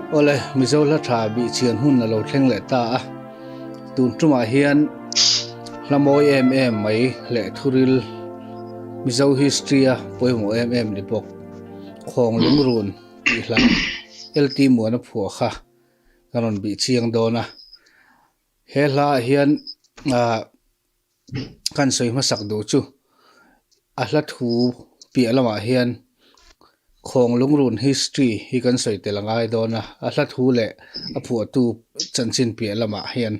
Awle, Mizo hla tha bih chhian hun a lo thleng leh ta a. Tun tumah hian hla mawi em em mai leh thuril Mizo history a pawimawh em em ni bawk. Khawng lungrun tih hla LT Muana phuah kha kan rawn bih chiang dawn a. He hlaah hian ah kan sawi hmasak duh chu a hla thu piah lamah hian Khawng lungrun history hi kan sawi tel a ngai dawn a, a hla thu leh a phuahtu chanchin piah lamah hian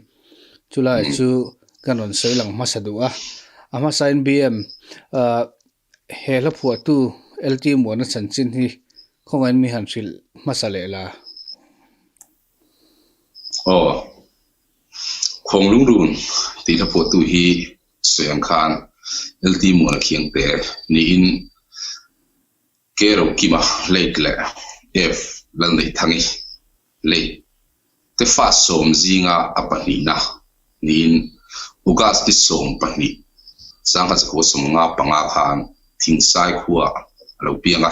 chulai chu kan rawn sawi lang hmasa duh a. A hmasain BM ah he hla phuahtu LT Muana chanchin hi khawngaihin mi han hrilh hmasa leh la. Aw, Khawng lungrun tih hla phuahtu hi sawi ang khan LT Muana Khiangte niin K Rokima late leh F Lalneihthangi late te fa sawm zinga a pahnihna niin August ni 12 1955 khan Thingsai khua a lo piang a.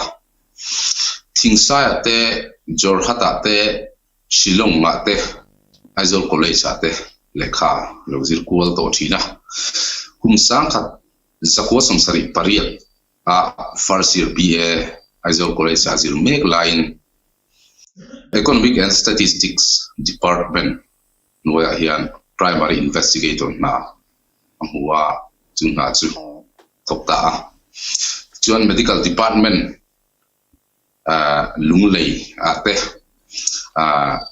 Thingsaiah te, Jorhat-ah te, Shillong-ah te, Aizawl College-ah te lehkha a lo zir kual tawh thin a. Kum 1978 ah first year BA Aizawl College-ah zir mek laiin Economic and Statistics Department hnuaiah hian Primary Investigator hna a hmu a, chu hna chu thawk ta a. Chuan Medical Department Lunglei ah te,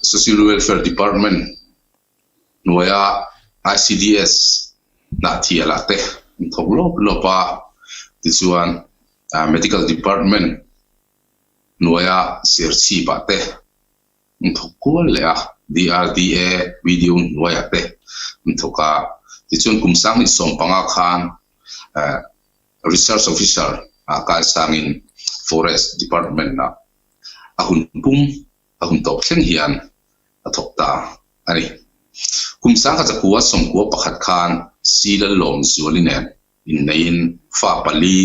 Social Welfare Department hnuaia ICDS Hnahthial ah te an thawk lawp lawp a. Tichuan Medical Department hnuaia Serchhip ah te an thawk kual leh a, DRDA video hnuaiah te an thawk a, tichuan kum 2015 khan Research Officer ah kaisangin Forest Department ah a hun pum a hun tawp thleng hian a thawk ta a ni. Kum 1991 khan Silallawm Zuali nen inneiin fa pali,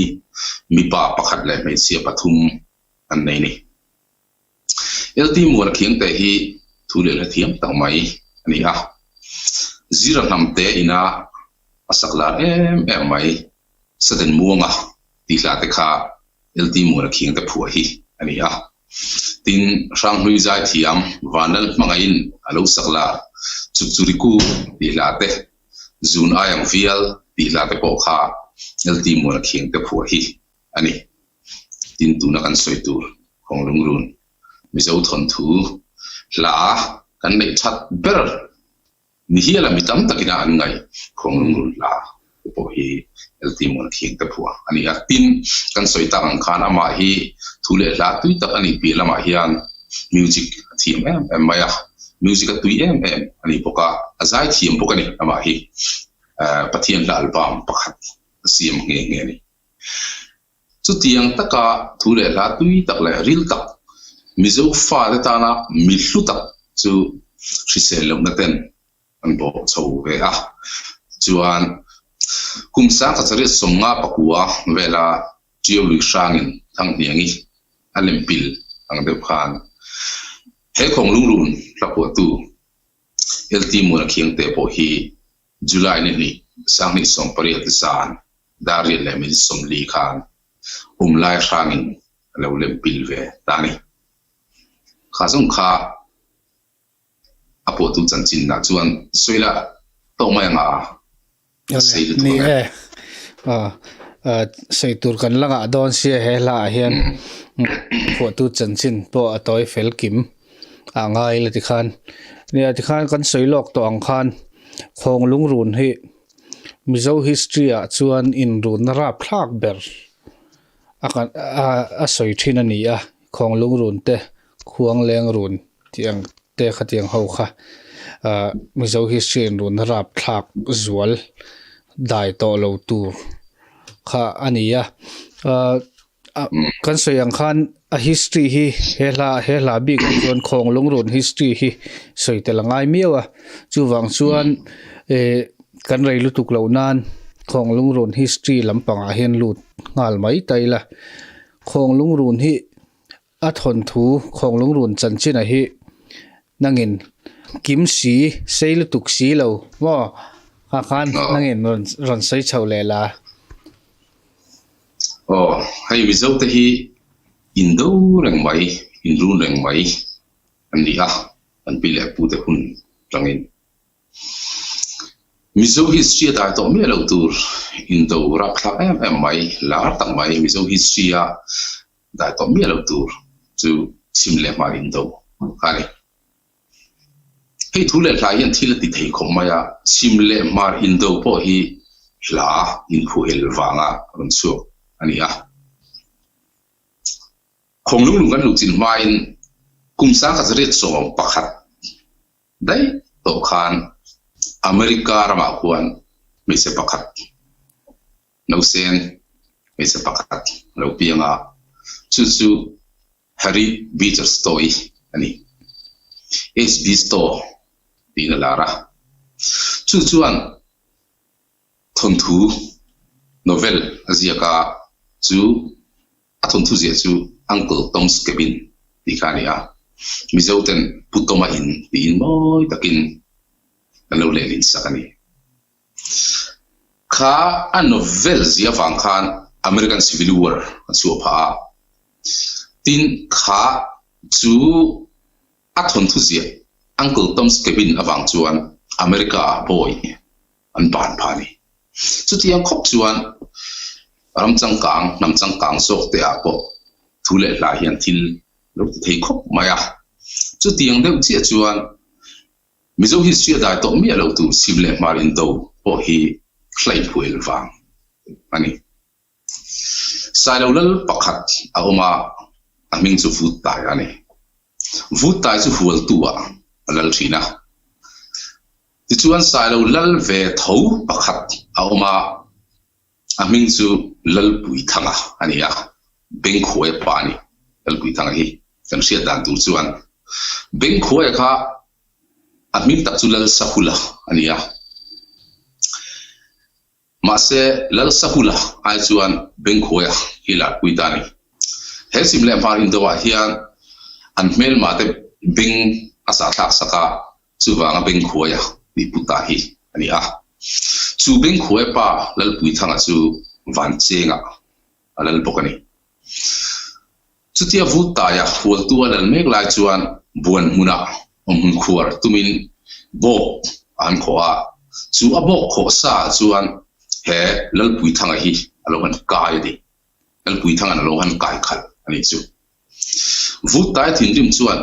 mipa pakhat leh hmeichhia pathum an nei a ni. LT Muana Khiangte hi thu leh hla thiam tak mai a ni a, Zira hnamte ina a sak lar em em mai Sudden Muanga tih hla te kha LT Muana Khiangte phuah hi a ni a. Tin, Hranghlui Zaithiam Vanlal Hmangaihin a lo sak lar Chukchuriku tih hla te, Zun Aiang Vial tih hla te pawh kha LT Muana Khiangte phuah hi a ni. Tin, tuna kan sawi tur Khawng Lungrun Mizo thawnthu hla kan neih that ber ni hiala mi tam takina an ngaih Khawng Lungrun hla te pawh hi LT Muana Khiang te phuah a ni a. Tin, kan sawi tak ang khan amah hi thu leh hla tui tak a nih piah lamah hian music a thiam em em mai a, music a tui em em a ni bawk a, a zai thiam bawk a ni amah hi Pathian hla album pakhat a siam nghe nghe a ni. Chutiang taka thu leh hla tui tak leh ril tak Mizo fate tana mi hlu tak chu hrisel lohna ten an bawh chho ve a. Chuan kum 1959 vela Ṭiau lui hrangin Thanghniangi a lem pil ang deuh khan he khawng lungrun hla phuahtu LT Muana Khiangte pawh hi July ni hnih, 2018 zan dar riat leh minute 40 khan um lai hrangin a lo lem pil ve ta a ni. Kha zawng kha a phuahtu chanchinah chuan sawi lah tawh mai anga a sei lutuk ang e. Sawi tur kan la ngah dawn sia he hlaah hian phuahtu chanchin pawh a tawi fel kim a ngai la tikhan. Nia tikhan kan sawi lawk tawh ang khan Khawng lungrun hi Mizo history ah chuan inrunna rapthlak ber a kan a sawi thin a ni a, Khawng lungrun te Khuang leng run tih ang te khatiang ho kha ah Mizo history inrunna rapthlak zual dai tawh lo tur kha a ni a ah kan sawi ang khan a history hi he hla he hla bik ah chuan khawng lungrun history hi sawi tel a ngai miau a chuvang chuan eh kan rei lutuk loh nan khawng lungrun history lampangah hian lut nghal mai ta ila khawng lungrun hi a thawnthu khawng lungrun chanchin a hi. Nangin kim si, sei lutuk si lo maw? Kha khan nangin rawn rawn sawi chho leh la. Aw, hei Mizo te hi indo reng mai, inrun reng mai an ni a, kan pi leh pu te hun tangin. Mizo history a dai tawh miah lo tur indo rapthlak em em mai, lar tak mai Mizo history a dai tawh miah lo tur chu chhim leh hmar indo a ni. Hei thu leh hla hian thil a ti thei khawp mai a, chhim leh hmar indo pawh hi hla inphuhel vanga rawn chhuak a ni a. Khawnglunglung kan luhchilh hmain kum 1911 Daih tawh khan America ramah khuan hmeichhe pakhat, nausen hmeichhe pakhat a lo piang a, chu chu Harriet Beecher Stowe a ni. HB Stowe tiin a lar a. Chu chuan thawnthu, novel, a ziak a, chu a thawnthu ziah chu Uncle Tom's Cabin tih kha a ni a, Mizo ten Pu Toma in tiin mawi takin an lo lehlin sak a ni. Kha a novel ziah avang khan American Civil War a chhuah phah a, tin kha chu a thawnthu ziah Uncle Tom's Cabin avang chuan America ah bawi an ban phah a ni. Chutiang khawp chuan ram changkang, hnam changkang zawk te ah pawh thu leh hla hian thil lo ti thei khawp mai a. Chutiang deuh chiah chuan Mizo history a dai tawh miah lo tur chhim leh hmar indo pawh hi hlaiphuel vang a ni. Sailo lal pakhat a awm a, a hming chu Vuttai a ni. Vuttai chu hualtu ah a lal thin a. Tichuan Sailo lal ve tho pakhat a awm a, a hming chu Lalpuithanga a ni a, Bengkhuaia pa a ni. Lalpuithanga hi kan hriat dan tur chuan Bengkhuaia kha a hming tak chu Lalsahula a ni a. Mahse, Lalsahula ai chuan Bengkhuaia hi larpui ta a ni. He sim leh hmar indo-ah hian an hmelmate beng a sahthlak sak a, chuvanga Bengkhuaia tih pu ta hi a ni a. Chu Bengkhuaia pa Lalpuithanga chu Vanchengah a lal bawk a ni. Chutia Vuttaia hualtu a lal mek lai chuan buan hmunah awmhmun khuar tumin bawk a han khawh a, chu a bawk khawh sa ah chuan he Lalpuithanga hi a lo han kai a ni. Lalpuithanga'n a lo han kai khalh a nih chu. Vuttaia thinrim chuan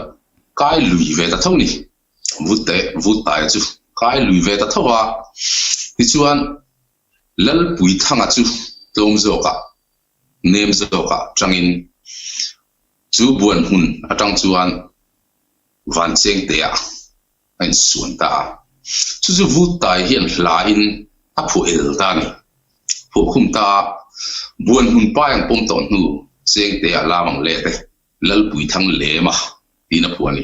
kai lui ve ta tho ni. Vutte, Vuttaia chu kai lui ve ta tho a, tichuan Lalpuithanga chu tlawm zawkah nem zawkah tangin chu buan hmun atang chuan van chengteah a insuan ta a. Chu chu Vuttai hian hlain a phuah el ta a ni. Phuah khum ta a, buan hmun pai ang pawm tawh hnu chengteah lam ang let e, Lalpuithang lema tiin a phuah a ni.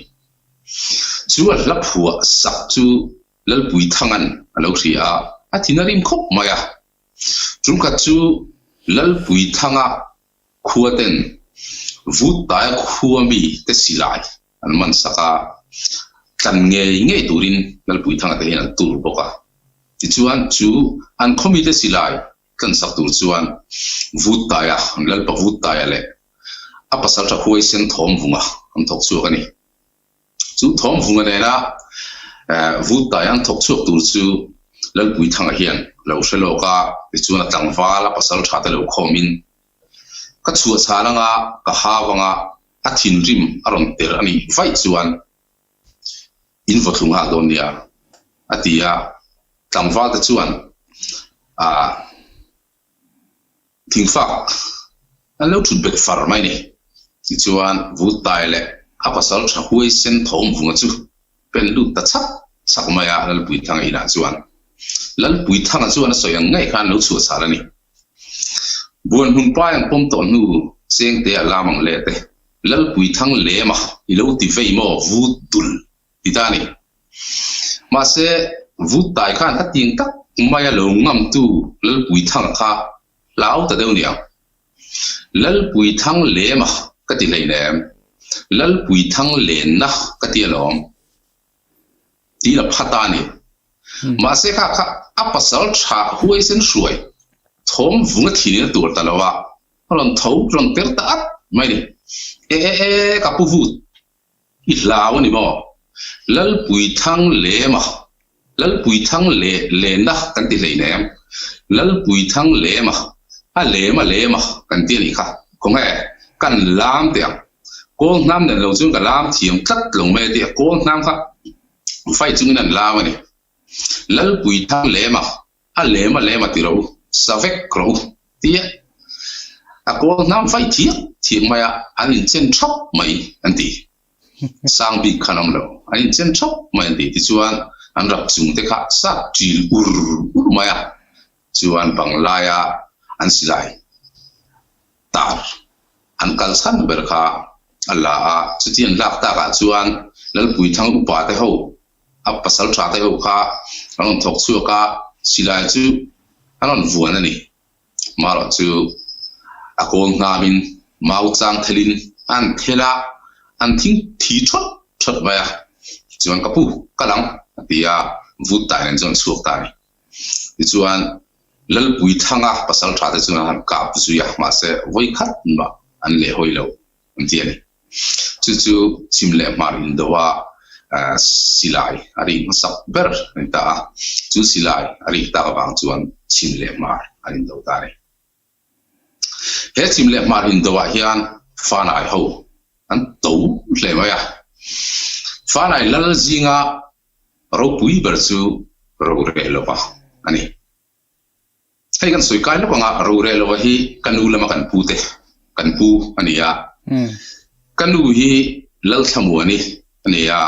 Chu a hla phuah sak chu Lalpuithanga'n a lo hria a, a thin a rim khawp mai a. Tumkhat chu Lalpuithanga khua ten Vuttaia khua mi te silai an man sak a, tlan ngei ngei turin Lalpuithanga te hian an tur bawk a. Tichuan chu an khaw mi te silai tlan sak tur chuan Vuttaia, Lalpa Vuttaia leh a pasaltha huaisen Thawmvunga an thawk chhuak a ni. Chu Thawmvunga nena Vuttai an thawk chhuak tur chu Lalpuithanga hian lo hre lawk a, tichuan a tlangval a pasal tha te lo khawmin, Ka chhuah chhan anga ka hau anga a thinrim a rawn ter a nih vaih chuan in vaw thlu nghal dawn nia, a ti a. Tlangval te chuan ah. Thingfak an lo thut bet far mai ni. Tichuan Vuttai leh a pasal tha huaisen Thawmvunga chu pen lut ta chak chak mai a Lalpuithanga inah chuan. Lalpuithanga chuan a sawi ang ngei khan lo chhuah chhal a ni. Buan hmun pai ang pawm tawh hnu Chengtea lam ang let e. Lalpuithang lema i lo ti vei maw Vut dul ti ta a ni. Mahse, Vuttai khan a ting tak maia lo ngamtu Lalpuithanga kha hlau ta deuh niang. Lalpuithang lema ka ti hleinem, Lalpuithang lenna ka ti alawm. Tiin a pha ta a ni. Mahse kha kha a pasal tha huaisen hruai thawm vunga thinin a tur ta lo a, a rawn tho rawn per ta at mai a ni. E e e ka pu vut i hlau a ni maw? Lalpuithang lema Lalpuithang le lena kan ti hleinem Lalpuithang lema a lema lema kan ti a nih kha. Khawnge kan lam teh ang. Kawl hnam nen lo chuan ka lam thiam tlat lo mai a ti a, kawl hnam kha fai chungin an lam a ni. Lalpuithang lema a lema lema ti rawh u, sa vek rawh u ti a, a kawl hnam fai thiam thiam mai a, an inchen thap mai an ti. Sang bik khan awm lo, an inchen thap mai an ti. Tichuan an rap chung te kha sap ṭil ur ur mai a, chuan banglaia an silai tar an kal chhan ber kha a la a, chuti an lak takah chuan Lalpuithang upa te ho, a pasal tha te ho kha an rawn thawk chhuak a, silai chu an rawn vuan a ni. Marawh chu a kawl hnamin mau chang thelin an thel a, an thing thi thawt thawt mai a, chuan ka pu kal ang a ti a, vut tai nen chuan an chhuak ta a ni. Tichuan, Lalpuithanga pasal tha te chuan an han kap zui a, mahse vawi khat mah an leh hawi lo an ti a ni. Chu chu chhim leh hmar indo a silai a rik hmasak ber a ni ta a, chu silai a rik tak avang chuan chhim leh hmar an indo ta a ni. He chhim leh hmar indo ah hian Fanai ho an to hle mai a, Fanai lal zinga ropui ber chu Roreh lova a ni. Hei kan sawi kai lawk anga Roreh lova hi ka nu lama kan pu te kan pu a ni a, ka nu hi Lalthlamuani a ni a,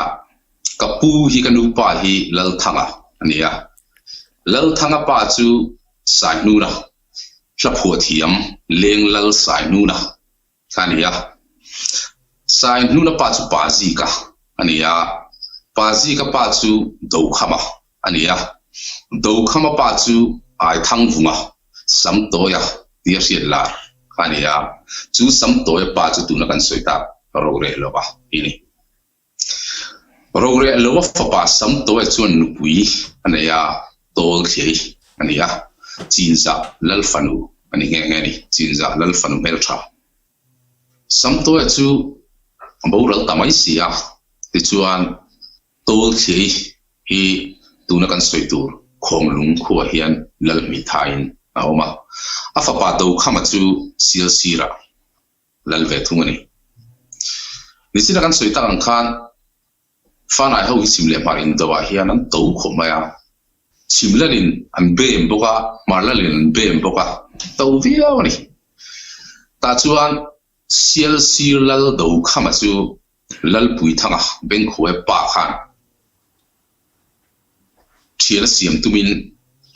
ka pu hi ka nu pa hi Lalthanga a ni a, Lalthanga pa chu Saihnuna Hla phuah thiam Leng Lal Saihnuna kha a ni a. Saihnuna pa chu Pa Zika a ni a, Pa Zika pa chu Dokhama a ni a, Dokhama pa chu Aithangvunga, Samtawia tia hriat lar kha a ni a, chu Samtawia pa chu tuna kan sawi tak Roreh lova hi a ni. Roreh lova fapa Samtawia chuan nupui a nei a, Tawlthiai a ni a, Chinzah Lalfanu a ni nghe nghe a ni, Chinzah Lalfanu hmeltha. Samtawia chu a boral ta mai si a, tichuan Tawlthiai hi tuna kan sawi tur Khawnglung khuaah hian Lalhmeithaiin a awm a, a fapa Dokhama chu Sialsirah lal ve thung a ni. Nichina kan sawi tak ang khan Fanai ho hi chhim leh hmar indo ah hian an to khawp mai a, chhim lalin an bem bawk a, hmar lalin an bem bawk a, to viau a ni. Tah chuan Sialsir lal Dokhama chu Lalpuithanga Bengkhuai pa khan Thian a siam tumin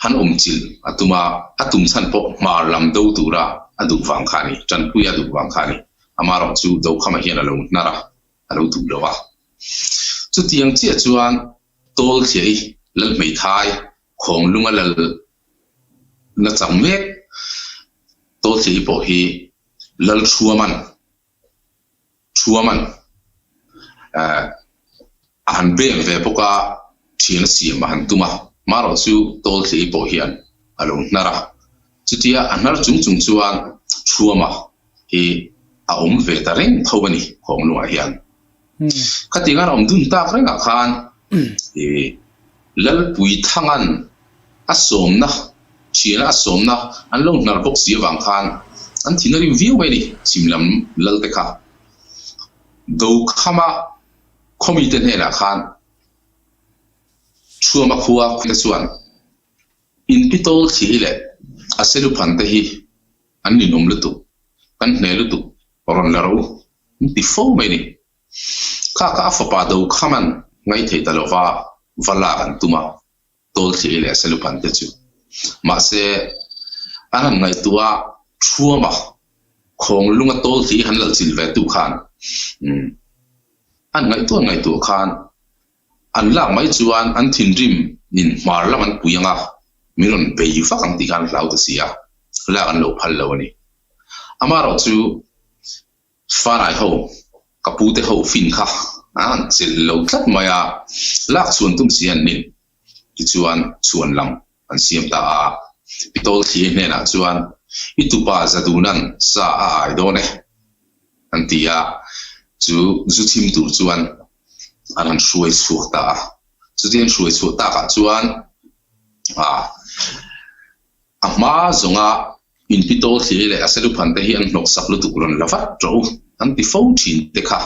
han awm chilh a tum a, a tum chhan pawh hmar lam do tura a duh vang kha a ni, tanpui a duh vang kha a ni. Amaherawh chu Dokhama hian a lo hnar a, a lo duh lo a. Chutiang chiah chuan Tawlthiai Lalhmeithai Khawnglunga lal nachang mek Tawlthiai pawh hi Lalthuaman Thuaman a han beng ve bawk a, thian a siam a han tum a, marawh chu Tawlthli pawh hian a lo hnar a, chutia a hnar chung chung chuan Thuama hi a awm ve ta reng tho a ni Khawnglungah hian. Khatiang a awm dun tak rengah khan Lalpuithanga'n a sawmna, thiana a sawmna an lo hnar bawk si avang khan an thin a rim viau mai a ni, chhim lam lalte kha. Dokhama khawmite hnenah khan Thuama khua te chuan inpitawl thli leh a seluphan te hi an ninawm lutuk, kan hne lutuk, rawn la ro an ti fo mai a ni. Kha kha a fapa Dokhaman ngaihtheih ta lova va lak an tum a, Tawlthli leh Selupan te chu. Mahse, an han ngaihtuah a, Thuama Khawnglunga Tawlthli han lalchilh ve tu khan an ngaihtuah an ngaihtuah khan an lak mai chuan an thinrim in hmar lam an pui ang a, min rawn bei vak ang tih khan an hlau ta si a, lak an lo phal lo a ni. Amaherawhchu, Fanai ho, ka pu te ho fin kha An han chelh lo tlat mai a, lak chhuan tum si an nin. Tichuan chhuan lam an siam ta a. Pitawlthli hnenah chuan, I tupa Zadunan sa a ai dawn e, an ti a. Chu zu chhim tur chuan an han hruai chhuak ta a. Chuti an hruai chhuah takah chuan a hma zawnga Inpitawlthli leh a seluphan te hi an hnawksak lutuk rawn la vat rawh u, an ti fo thin te kha.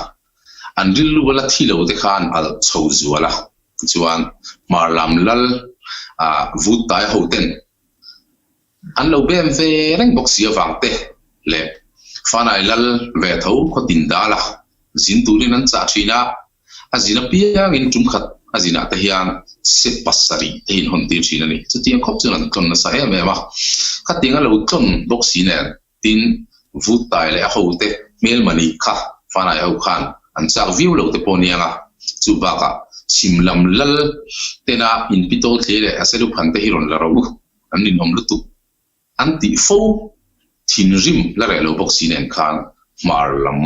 An rilru a la thi lo te kha an alh chho zual a, tichuan hmar lam lal ah vut tai ho ten an lo bem ve reng bawk si avang te leh Fanai lal ve tho khaw tin dal a zin turin an chah thin a, A zin apiangin tum khat a zinah te hian se pasarih te hi an hawn tir thin a ni. Chutiang khawp chuan an tlawn nasa em em a. Khatiang a lo tlawn bawk si nen tin Vuttai leh a hote hmelma nih kha Fanai ho khan an chak viau lo te pawh aniang a. Chu bakah chhim lam lal tena inpitawl thli leh a seluphan te hi rawn la ro an ninawm lutuk. An tih fo thinrim la reh lo bawk si nen khan hmar lam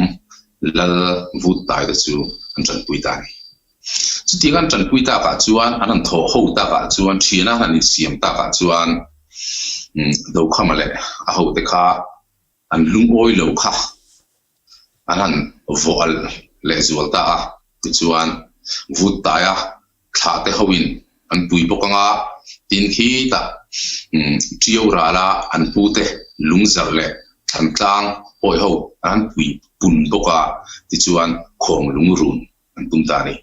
lal vut tai te chu an tanpui ta a ni. Chutiang an tanpui takah chuan an han thawh ho takah chuan thiana an han insiam takah chuan Dokhama leh a hote kha an lungawi lo kha an han vawh alh leh zual ta a, tichuan vut taia thlah te hoin an pui bawk ang a, tin khitah Ṭiau rala an pu te lungzarh leh Thlantlang pawi ho an han pui pun bawk a, tichuan khawng lung run an tum ta a ni.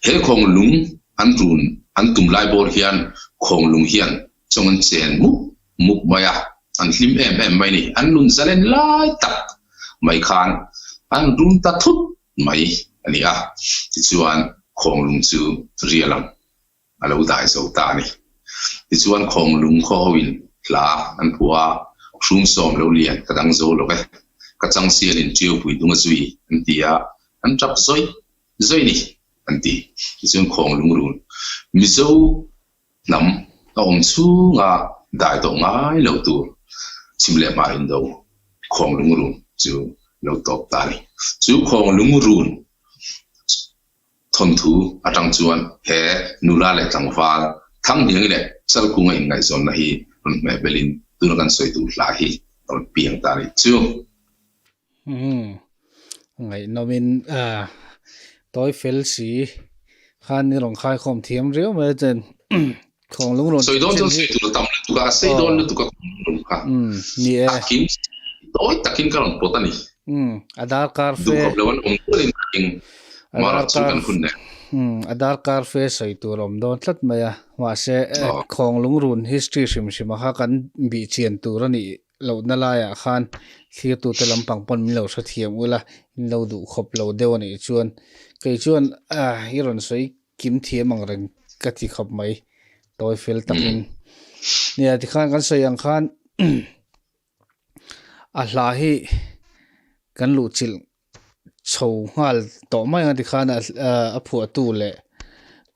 He khawng lung an run an tum lai bawr hian khawng lung hian chawng an chen mup mup mai a, an hlim em em mai a ni. An nun zalen lai tak mai khan an run ta thut mai a ni a, tichuan Khawnglung chu rial ang a lo dai zo ta a ni. Tichuan Khawnglung khaw hoin hla an phuah a, Hrumsawm lo lian ka dang zo lo e, ka changsialin Ṭiaupui dung a zui an ti a, an ṭap zawi zawi a ni an ti. Tichuan Khawnglung run Mizo Hnam a awm chhunga dai tawh ngai lo tur chhim leh hmar indo khawng lungrun chu lo tawp ta a ni. Chu khawng lungrun thawnthu atang chuan he nula leh tlangval Thanghniangi leh Chalkunga inngaihzawnna hi rawn hmeh belin tuna kan sawi tur hla hi a rawn piang ta a nih chu. Umm ngaihnawmin tawi fel si khan i rawn khaikhawm thiam riau mai a chen khawng lung rawn Sawi dawn chuan sawi tur a tam lutuk a, a sei dawn lutuk a khawng lung rawn kha. Umm ni e. A kim tawi takin ka rawn pawt a ni. Umm a darkar fe. Duhkhawp lo an awm nualin ka ring. Marawh chu kan hun nen. Umm a darkar fe sawi tur a awm dawn tlat mai a. Mahse khawng lung run history hrim hrim a kha kan bih chian tur a nih lohna laiah khan thlirtute lampang pawn min lo hrethiam ula, in lo duh khawp lo deuh a nih chuan kei chuan i rawn sawi kim thiam ang reng ka ti khawp mai, tawi fel takin. Nia tikhan kan sawi ang khan a hla hi kan luhchilh chho nghal tawh mai ang a tikhan a phuahtu leh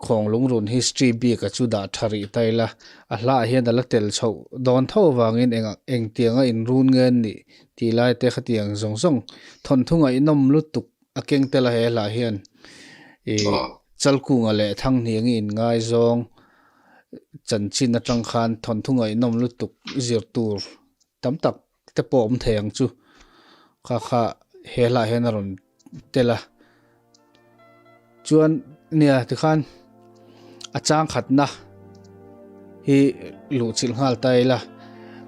khawng lungrun history bik a chu dah tha rih ta ila a hlaah hian a la tel chhoh dawn tho avangin eng engtiang a inrun nge an nih tih lai te khatiang zawng zawng thawnthu ngaihnawm lutuk a keng tel a he hlah hian ih Chalkunga leh Thanghniangi inngaizawng chanchin atang khan thawnthu ngaihnawm lutuk zir tur tam tak te pawh awm thei ang chu kha kha he hlah hian a rawn tel a chuan nia tikhan a chang khatna hi luh chilh nghal ta ila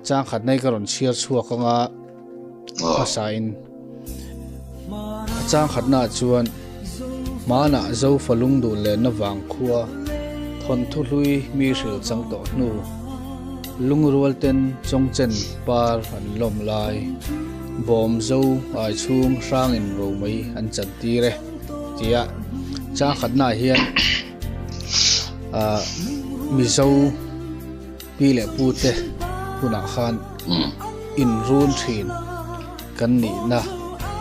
chang khatna hi ka rawn chhiar chhuak anga hmasa in a chang khatna ah chuan hmanah zofa lungduh lenna vang khua thawnthu hlui mi hrilh chang tawh hnu. Lungrual ten Chawngchen par an lawm lai, bawm zo ai chhung hrangin ro mai an chan tir e tia chang khatnaah hian ah Mizo pi leh pu te hunah khan inrun thin kan nihna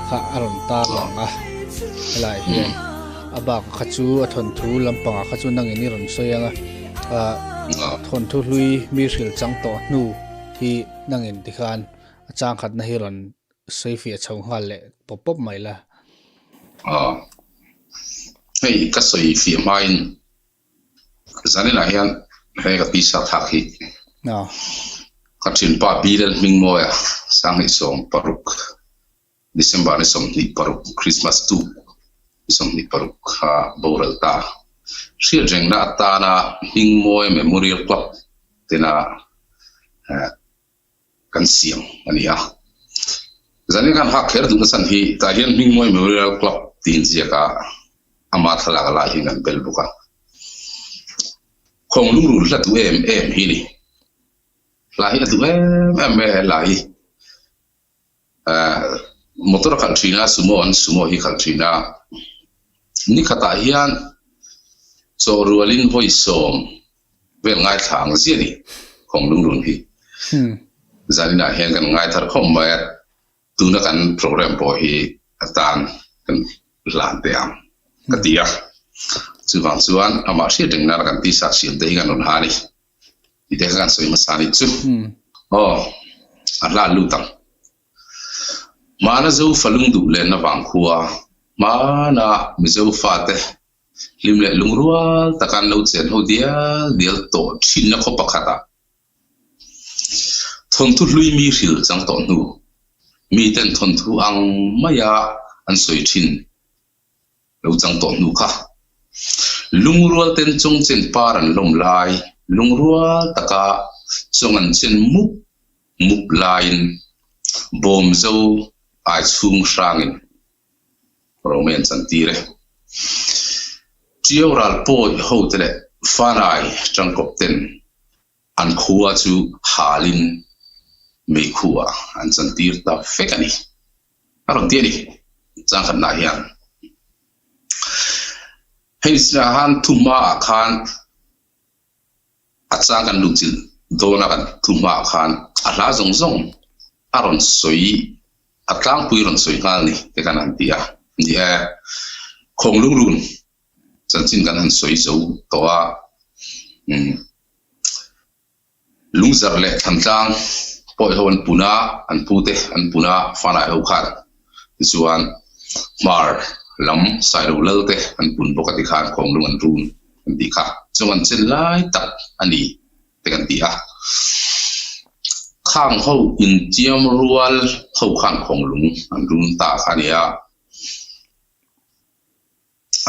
kha a rawn tar lang a, helaiah hian a bak kha chu a thawnthu lampangah kha chu nangin i rawn sawi ang a. Ah thawnthu hlui mi hrilh chang tawh hnu hi nangin tikhan a chang khatna hi rawn sawi fiah chho nghal leh pawp pawp mai la. Ah. Hei ka sawi fiah hmain zaninah hian he ka t-shirt hak hi ka thinpa Bilal Hmingmawia 2016 December ni 26 Christmas tuk ni 26 kha boral ta. Hriatrengna atana Hmingmawia Memorial Club tena kan siam a ni a. Zanin khan hak kher duhna chhan hi tah hian Hmingmawi Memorial Club tih inziak a, ama thlalak a lai hian kan bel bawk a. Khawng lungrul hla duh em em hi ni. Hla hi a duh em em mai a he hla hi. Motor a khalh thin a, sumo an sumo hi khalh thin a. Ni khatah hian chaw rualin vawi sawm vel ngaithla ang ziah a ni khawng lungrun hi. Zaninah hian kan ngai thar khawp mai a, tuna kan program pawh hi atan kan hlan teh ang ka ti a. Chuvang chuan amah hriat reng nana kan t-shirt siam te hi kan rawn ha a ni. Tih te kha kan sawi hmasa a nih chu. Aw, a hlan lut ang. Hmana Zofa lungduh lenna vangkhua, hmana Mizo fate hlim leh lungrual taka an lo chen ho dial dial tawh thinna khaw pakhatah thawnthu hlui mi hrilh chang tawh hnu, miten thawnthu ang maia an sawi thin lo chang tawh hnu kha. Lungrual ten chawng chen par an lawm lai, lungrual taka chawng an chen mup mup laiin bawmzo ai chhung hrangin Romei an chantir e. Ṭiau ral pawi hote leh Fanai ṭangkawp ten an khua chu halin meikhuah an chantir ta vek a ni. A rawn ti a ni changkhatnaah hian. Hei sinah khan thuhmaah khan A chang kan luhchilh dawn a kan thu hmaah khan a hla zawng zawng a rawn sawi, a tlangpui rawn sawi nghal ni te khan han ti a. Ni e, Khawng Lungrun chanchin kan han sawi zo tawh a, umm Lungzarh leh Thlantlang pawih ho an pun a, an pute an pun a, Fanai ho khan tichuan Hmar lam Sailo Lal te an pun bawk a tikhan Khawnglung an run. kan tih kha chung an chen lai tak a ni te kan ti a. Khang ho intiam rual ho khan khawnglung an run ta kha a ni a,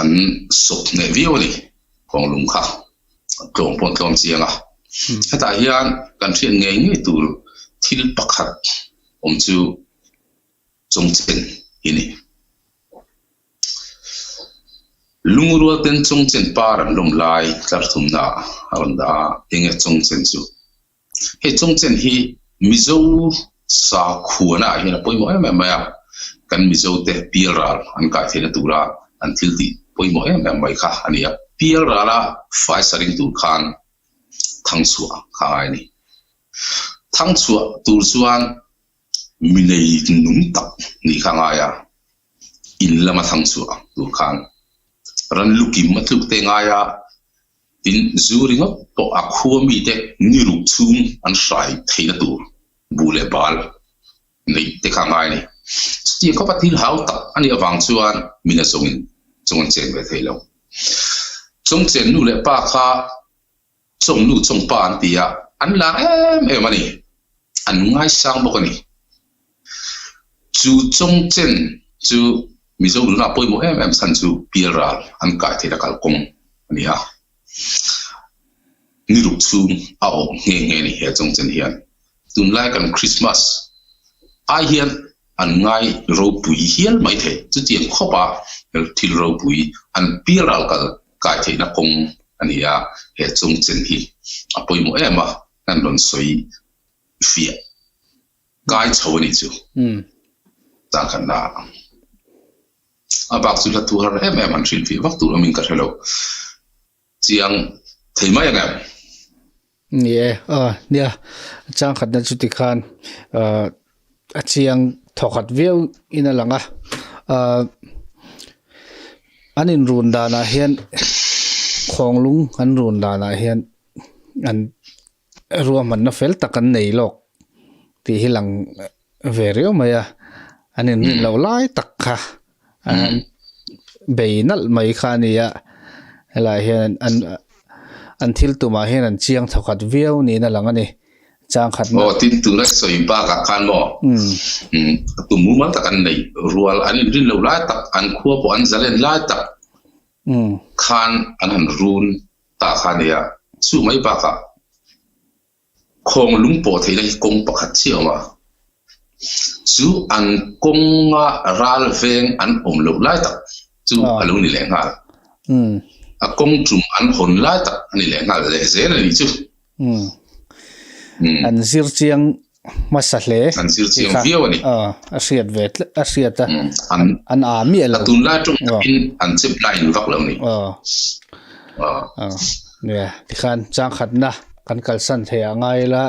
an sawp hneh viau a ni khawnglung kha tlawm pawh an tlawm chiang a. Hetah hian kan hriat ngei ngei tur thil pakhat awm chu chawngchen hi a ni. Lungrual ten chawngchen par an lawm lai tlar thumna a rawn dah a, enge chawngchen chu? Hei chawngchen hi Mizo sakhuana ah hian a pawimawh em em mai a, kan Mizo te pialral an kai theihna tura an thil tih pawimawh em em mai kha a ni a, pialrala faisa ring tur khan thangchhuah kha a ngai a ni. Thangchhuah tur chuan mi nei nung tak nih kha a ngai a. In lama thang chhuah tur khan ran lukim a tluk te ngai a, tin zu ringawt pawh a khua mite ni ruk chhung an hrai theihna tur bu leh bal neih te kha a ngai a ni. Chutiang khawpa thil hau tak a nih avang chuan mina zawngin chung an chen ve thei lo. Chung chen nu leh pa kha Chawng nu chawng pa an ti a, an lar em em a ni. An ngaisang bawk a ni. Chu chawng chen chu Mizo nuna pawimawh em em chhan chu pialral an kai theihna kalkawng a ni a. Ni ruk chhung a awh nghe nghe a ni he chawng chen hian. Tunlai kan Christmas ai hian an ngai ropui hial mai thei. Chutiang khawpa thil ropui an pialral kal kai theihna kawng a ni a, he chungchen hi a pawimawh em a, kan rawn sawi fiah kai chho a nih chu. Changkhatna a bak chu hla thu har em em han hrilhfiah vak tur awmin ka hre lo. Chiang thei mai ang em? Ni e, aw nia, changkhatna chu tikhan a chiang thawkhat viau in a lang a, an inrun danah hian khawnglung an run danah hian an ruahmanna fel tak an nei lawk tih hi lang ve riau mai a, an inrin loh lai tak kha. bei nalh mai kha a ni a, helaiah hian an an thil tumah hian an chiang thawkhat viau niin a lang a ni. Chang khatna. Aw, tin tuna sawi bakah khan maw tum mumal tak an nei rual an inrin lo lai tak an khua pawh an zalen lai tak khan an han run ta kha a nia. Chu mai bakah Khawng lung pawh theihna hi kawng pakhat chiah a awm a, chu an kawnga ral veng an awm loh lai tak chu a lo ni leh nghal. A kawng tum an hawn lai tak a ni leh nghal leh zel a nih chu. An zir chiang hmasa hle. An zir chiang viau a ni. A hriat ve tlat, a hriat a. An a miah lo. A tunlai tawng takin an chep line vak lo a ni. Nia, tikhan chang khatna kan kalsan thei ah ngai ila,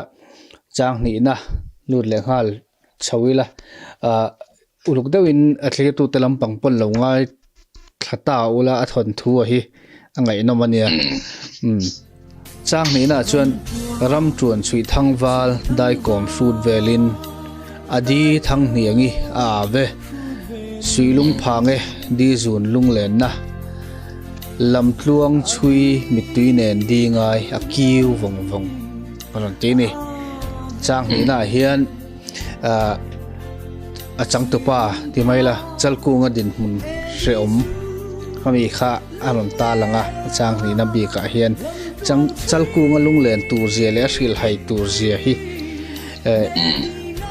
chang hnihna lut leh nghal chho ila, ah uluk deuhin a thlirtute lampang pawn lo ngai thla ta ula a thawn thu a hi a ngaihnawm a nia. Umm chang hnihna ah chuan ram tuan chhuih thang val daikawm hrut velin a di thang hniangi a ah ve, suihlung phang e di zun lunglenna. Lamtluang chhui mittui nen di ngai a kiu vawng vawng a rawn ti a ni. Chang hnihna ah hian ah a changtupa ti mai la Chalkunga dinhmun hrehawm ami kha a rawn ta lang a, chang hnihna bikah hian chang Chalkunga lunglen tur zia leh a hrilhhai tur zia hi eh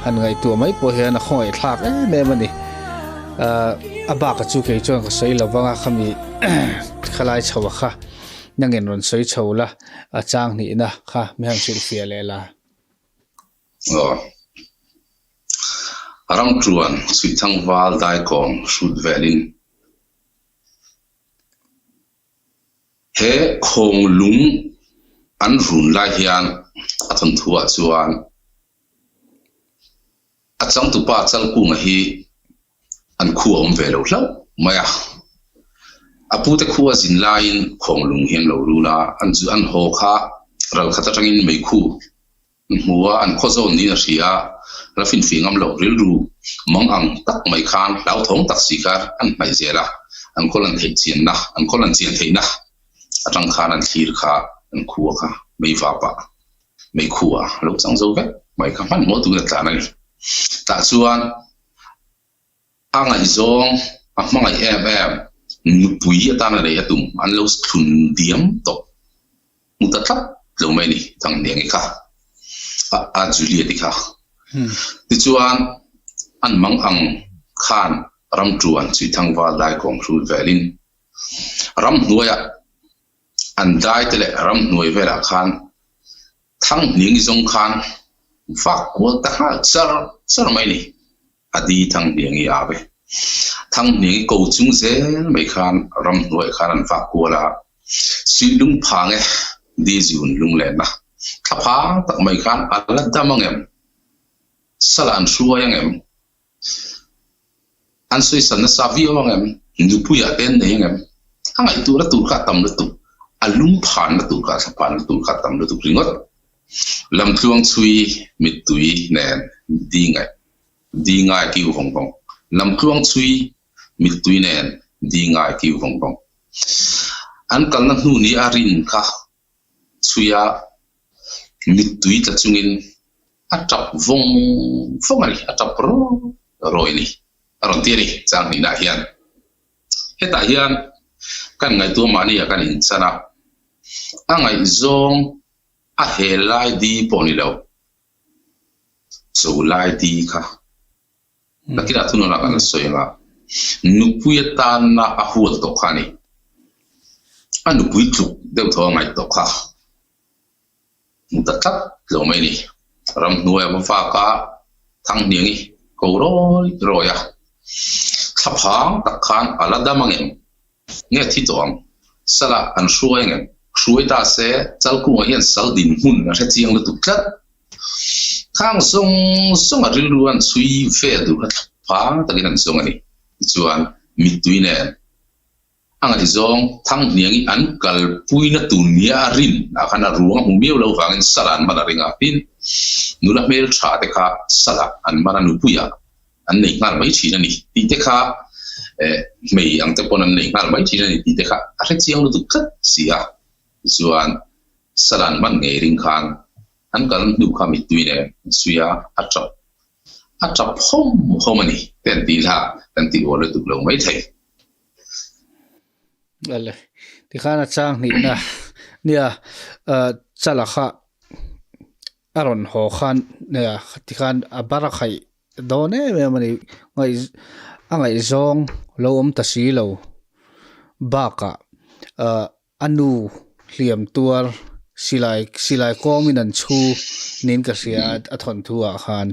han ngaihtuah mai pawh hian a khawngaih thlak em em a ni. A baka chu kei chuan ka sawi lo vang a, khami khalai chho a kha nangin rawn sawi chho la, a chang hnihna kha mi han hrilhfiah leh la. Aw. Ramtuan Suihthangval daikawm hrut velin he khawnglung an run lai hian a thawnthuah chuan A changtupa Chalkunga hi an khu a awm ve lo hlauh mai a. A pute khu a zin laiin Khawnglung hi an lo rul a, an zu an haw kha ralkhat atangin meikhu an hmu a, an khaw zawn niin a hria a, la finfih ngam lo rilru mang ang tak mai khan hlauthawng tak si kha an hnaih zel a, an khaw lan theih chianna, an khaw lan chian theihna atang khan an thlir kha an khua kha meivapah Meikhua lo chang zo vek mai kha hmanhmawh turin a tlan a ni. Tah chuan a ngaihzawng, a hmangaih em em, nupui atana nei a tum an lo thlun diam tawh hmu ta tlat lo mai a ni Thanghniangi kha, a Juliet-i kha. Tichuan an mang ang khan ramtuan Chuithangval daikawm hrul velin ramhnuaiah An dai te leh ramhnuai velah khan Thanghning zawng khan vak kual ta nghal char char mai ni. A di Thanghniangi a ve. Thanghniangi ko chung zel mai khan ramhnuaiah khan an vak kual a, Suihlung phang e di zun lunglenna thlaphang tak mai khan a la dam angem? Sala an hruai angem? An sawisan nasa viau ang em? Nupuiah te an nei ang em? A ngaihtuahna tur kha a tam lutuk, a lungphanna tur kha, a thlaphanna tur kha a tam lutuk ringawt. Lamtluang chhui mittui nen di ngaih, di ngai kiu vawng vawng. Lamtluang chhui mittui nen di ngai kiu vawng vawng. An kalna hnu ni a rin kha chhuia mittui tla chungin A tap vawng vawng a ni, a tap rawi rawi a ni, a rawn ti a ni chang hnihnaah hian. Hetah hian kan ngaihtuah mahni ah kan inchan a, a ngaihzawng a hel lai di pawh ni lo, cho lai di kha nakinah thunawnah kan la sawi ang a, nupui atana a hual tawh kha a ni, a nupui tluk deuh tho a ngaih tawh kha. Hmu ta tlat lo mai a ni. Ramhnuai a va vak a, Thanghniangi ko rawi rawi a. Thlaphang tak khan a la dam angem? Nge thi tawh ang? Sala an hruai angem? Hruai ta se, Chalkunga hian sal dinhmun a hre chiang lutuk tlat. Khang zawng zawng a rilru an chhui vel duh kha thlaphang takin an zawng a ni. Tichuan, mittui nen A ngaihzawng Thanghniangi an kalpuina tur nia a rin ah khan a ruang a hmu miau lo vangin Sala an man a ring a, tin, nula hmeltha te kha Sala an man a nupuiah an nei nghal mai thin a ni tih te kha Hmei ang te pawn an nei nghal mai thin a ni tih te kha a hre chiang lutuk tlat si a. Tichuan Salan man ngei ring khan an kal hnu kha mittui nen an suih a, a tap a tap hawm hawm a ni te an tih hla kan tih uar lutuk lo mai thei. Ale, tikhan a chang hnihna nia chala kha a rawn haw khan nia tikhan a bar a khaih dawn em em a ni. Ngaih a ngaihzawng lo awm ta si lo bakah ah a nu hliam tuar silai silai kawmin an chhu niin ka hria a a thawnthu ah khan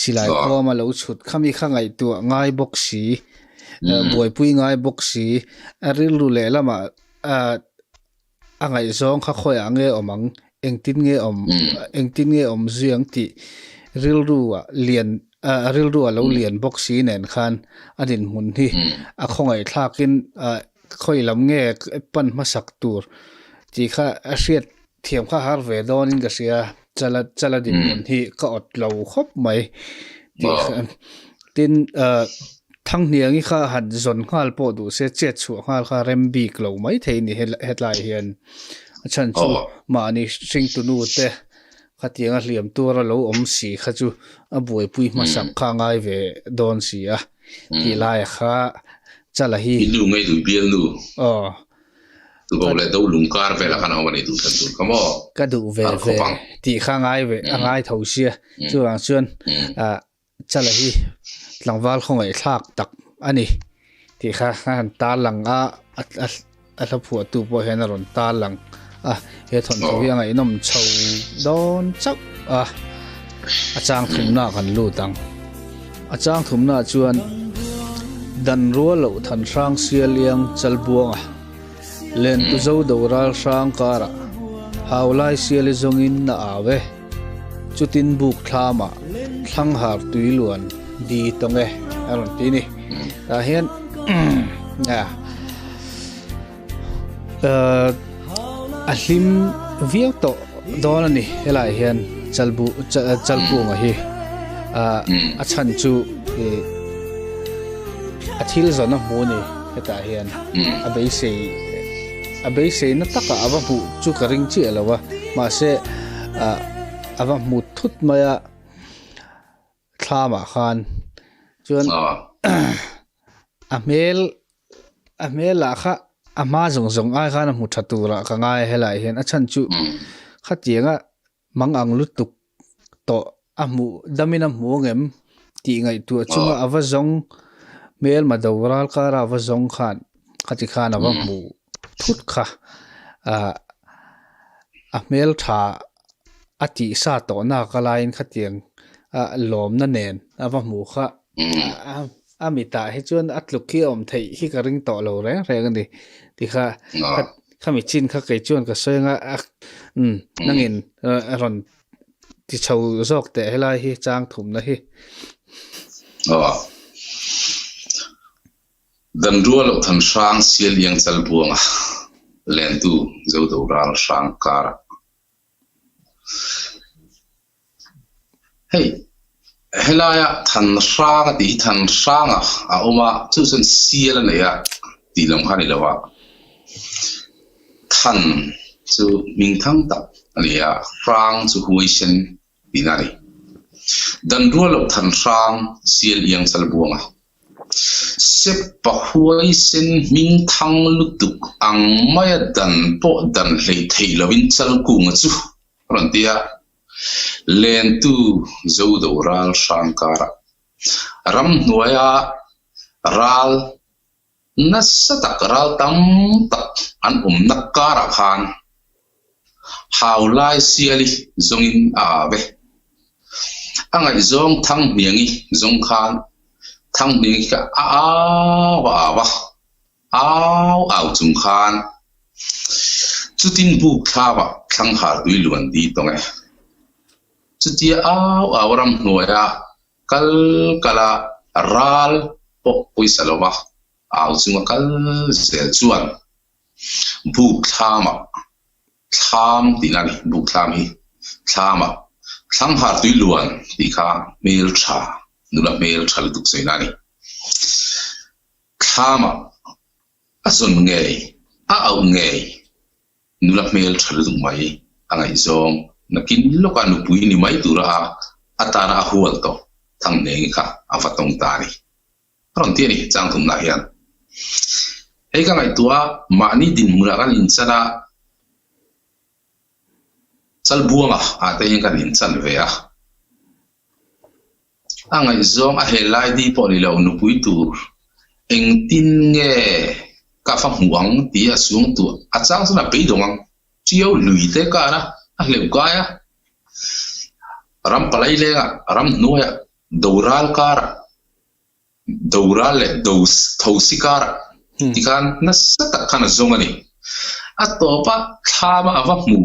silai kawm a lo chhut khami kha ngaihtuah ngai bawk si buaipui ngai bawk si a rilru lehlamah ah A ngaihzawng kha khawiah nge awm ang, engtin nge awm, engtin nge awm zui ang tih rilru ah lian, rilru a lo lian bawk si nen khan a dinhmun hi a khawngaihthlakin khawi lam nge pan hmasak tur tih kha a hriat thiam kha har ve dawnin ka hria, chala chala dinhmun hi ka awt lo khawp mai tih kha tin. Thanghniangi kha han zawn nghal pawh duh se chet chhuah nghal kha rem bik lo mai thei ni hetlai hian a chhan chu mahni hringtunu te khatianga hliam tur a lo awm si kha chu a buaipui hmasak kha a ngai ve dawn si a tih laia kha chala hi. I nu ngei duh bial nu. Aw. Tubo leh do lung kar velah khan a awm a ni duh thlan tur kha maw. Ka duh ve ve tih kha ngai ve a ngai tho sia chuvang chuan ah Chala hi tlangval khawngaihthlak tak a ni tih kha a han tar lang a, a hla phuahtu pawh hian a rawn tar lang a, he thawnthu hi a ngaihnawm chho dawn chauh a, a chang thumna kan lut ang. A chang thumna chuan Dan rual loh than hrang sial iang Chalbuanga Lentu zo do ral hrang karah hau lai sial i zawngin a au e. Chutin buk thlamah thlanghar tui luan di tawng e a rawn ti ni. Tah hian a hlim viau tawh dawn a ni helaiah hian chalbu chalkunga hi a chhan chu a thil zawn a hmu a ni hetah hian a beisei a beiseina takah a va hmuh chu ka ring chiah lo a mahse ah a va hmu thut mai a thlamah khan chuan a hmel a hmel lah kha a hma zawng zawng ai khan a hmu tha turah ka ngai a helaiah hian a chhan chu khatianga Mang ang lutuk tawh a hmuh damin a hmu angem tih ngaihtuah chunga a va zawng hmelma do ral kara a va zawng khan khati khan a va hmu thut kha ah a hmel tha a tih sa tawh nak a laiin khatiang ah lawmna nen a va hmu kha a mitah hi chuan a tluk hi a awm theih hi ka ring tawh lo reng reng a ni tikha Khami chin kha kei chuan ka sawi anga a umm nangin a rawn ti chho zawk teh helai hi chang thumna hi. Aw. Dan rual loh than hrang sial iang chal buanga lentu zo do ral hrang karah. Hei, helaia than hrang a tih hi than hranga a awm a, chu chuan sial a nei a tih lam kha a ni lo a. Than chu hming thang tak a ni a, hrang chu huaisen tihna a ni. Dan rual loh than hrang sial iang chal buang a. Sepa huaisen hming thang lutuk ang maia dan pawh dan hleih theih loin chal kunga chu a rawn ti a. Lentu Zodo ral hrang karah ramhnuaia ral nasa tak ral tam tak an awmna karah khan Haulai Siali zawngin a au e. A ngaihzawng Thanghniangi zawng khan Thanghniangi kha a au a au a. Au au chung khan chutin buk thlavah thlanghar tui luan di tawng e. Chutia au au ramhnuaia kal kala ral pawh pawisa lova au chunga kal zel chuan buk thlamah thlam tihna a ni, buk thlam hi thlamah thlanghar tui luan tih kha hmeltha nula hmeltha lutuk sawi na a ni. Thlamah a zawn ngei, a auh ngei nula hmel tha lutuk mai a ngaihzawng nakin lawka nupui ni mai tura a atana a hual tawh Thangnengi kha a va tawng ta a ni. A rawn ti a ni Changthumna hian. Hei ka ngaihtuah a, mahni dinhmunah kan inchan a, Chalbuanga ah te hian kan inchan ve a. A ngaihzawng a hel lai di pawh ni lo nupui tur engtin nge ka fa hmuh ang tih a suang tuah a chang chuan a beidawng ang. Ṭiau lui te kar a, a hleuh kai a. Ram palai lengah, ram hnuaiah, doral karah, doral leh do thosi karah tikhan nasa tak khan a zawng a ni. A tawpa thlama a va hmu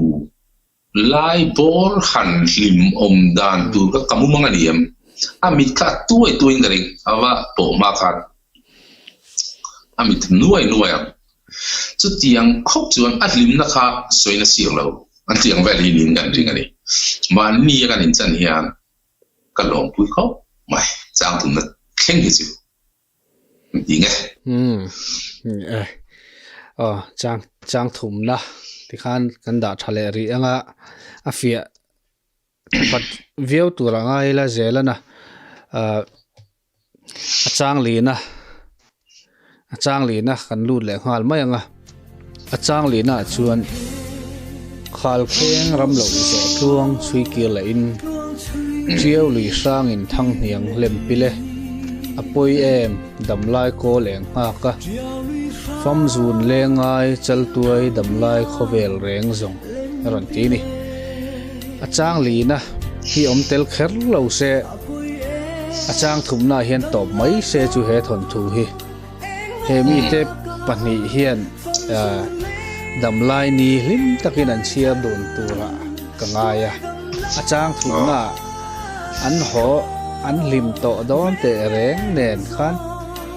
Lai bawr han hlim awm dan tur kha ka mumang a ni em? A mit kha a tuai tuaiin ka ring, a va pawh hma khan a mit nuai nuai ang. Chutiang khawp chuan a hlimna kha sawina siak lo, an tiang vel hi niin kan ring a ni. Mahni a kan inchan hian ka lawmpui khawp mai, changtumna thleng hi chu. Ti nge? Umm e aw chang chang thumna tikhan kan dah tha leh rih anga a fiah pakhat viau tur a ngai ila zel ana ah a chang lina a chang lina kan lut leh nghal mai anga a chang lina ah chuan khalkheng ram loh zawh tluang chhui kir leh in Ṭiau lui hrangin Thanghniang lem pile a pawi em damlai kawl eng nghak a, Famzun lengai Chaltuai damlai khawvel reng zawng a rawn ti ni. A chang lina hi awm tel kher lo se, a chang thumna hian tawp mai se chu he thawnthu hi. He mite pahnih hian damlai ni hlim takin an chhiar dun turah ka ngai a, a chang thumnaah an haw an hlim tawh dawn teh reng nen khan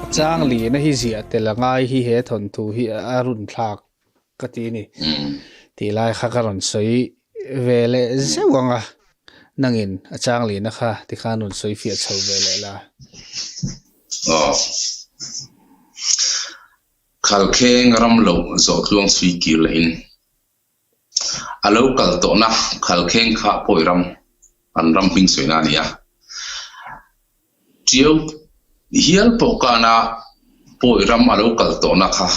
a chang lihna hi ziah tel a ngai hi he thawnthu hi a run thlak ka ti a ni tih lai kha ka rawn sawi ve leh zeuh ang a, nangin a chang lihna kha tikhan rawn sawi fiah chho ve leh la. Aw. Khalkheng ram loh zawh tluang chhui kir lehin a lo kal tawhna Khalkheng kha pawi ram an ram hming sawina a ni a. Ṭiau hial pawh kana pawi ram a lo kal tawhna kha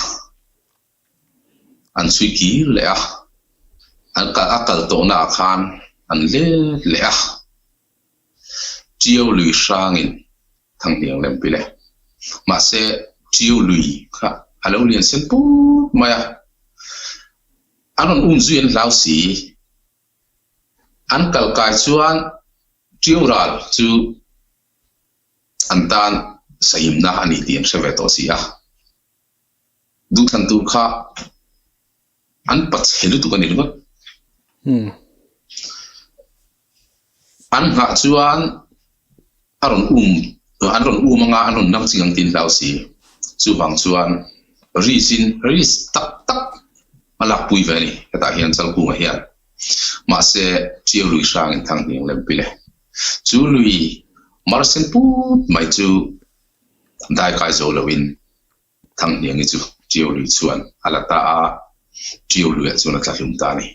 an chhui kir leh a, an kal a kal tawhna ah khan an let leh a. Ṭiau lui hrangin Thanghniang lem pil e. Mahse, ṭiau lui kha a lo lian sen put mai a, an rawn um zui an hlau si. An kal kai chuan ṭiau ral chu an tan sahimna a ni tih an hre ve tawh si a. Duhthlan tur kha an pachhe lutuk a ni ringawt. An nghah chuan a rawn um an rawn um anga an rawn nang ching ang tiin hlau si. Chuvang chuan risk in risk tak tak a lakpui ve a ni hetah hian Chalkunga hian. Mahse Ṭiau lui hrangin Thanghniang lem pile. Chu lui marsen put mai chu daikai zo loin Thanghniangi chu Ṭiau lui chuan a la ta a, Ṭiau luiah chuan a tla hlum ta a ni.